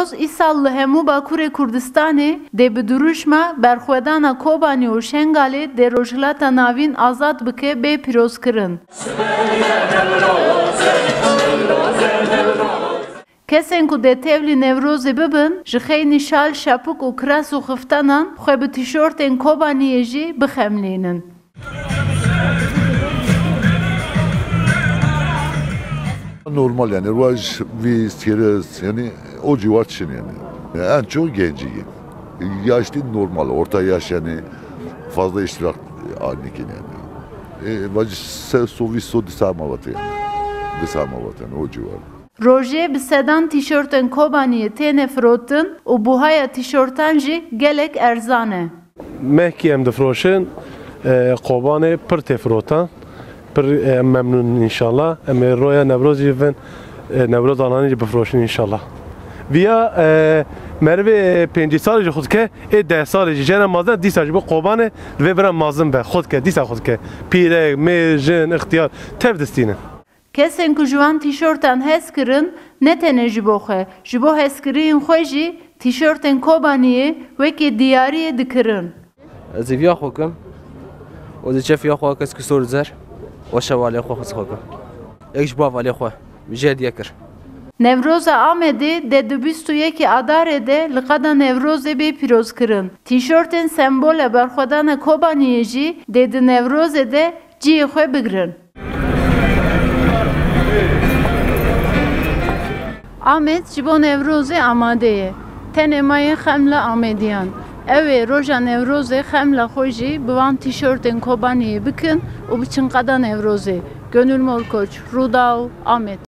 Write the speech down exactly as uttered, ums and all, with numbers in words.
Îsal li hemû Bakurê Kurdistanê dê bi dirûşma berxwedana Kobanî û Şengalê dê Rojhilata Navîn azad bike bê pîrozkirin. Kesên ku dê tevlî Newrozê bibin, ji xeynî şal, şapik û kiras û xiftanan xwe bi tîşortên Kobaniyê jî bixemlînin. Normal yani, roj vîst, çêres, yani o civar çin yani. En çok genci. Yaşlı normal, orta yaş yani fazla iştirak nikin yani. E, vacî se, so vîst, so disa mavat yani. Disa mavat yani, o civar. Rojê bi sedan tîşortên Kobaniyê têne firotin û buhaya tîşortan jî gelek erzan e. Mehkî em difroşin, e, Kobanê pir tê firotan. Pir, e, em memnûn in înşallah. Em ê roya Newrozî bin, e, Newroz alanî jî bifroşin înşallah. Viya, e, merivê pêncî salî jî xwe dike, ê deh salî jî jene mezin, dîsa ji bo Kobanê divê bira mezin be, xwe dike, dîsa xwe dike. Pîrek, mêr, jin, ixtiyar, tev distînin. Kesên ku ji wan tîşortan hez kirin, ne tenê ji bo xwe, ji bo hezkiriyên xwe jî tîşortên Kobaniyê wekî diyariyê dikirin. Ez ê viya xwe kim û ez ê çefiya xwe kes ku sor zer û şevalê xwe xis xwe kim. Yek ji bo hevalê xwe, jê hediye kir. Newroza Amedê dê di bîst û yekê Adarê de li qeda Newrozê bê pîrozkirin. Tîşortên sembole berxwedana Kobaniyê jî dê di Newrozê de cihê xwe bigrin. Amed ji bo Newrozê amade ye. Tenê mayê xemla Amediyan. Ew ê roja Newrozê xemla xwe jî bi van tîşortên Kobaniyê bikin û biçin qeda Newrozê. Gönül Morkoç, Rûdaw, Amed.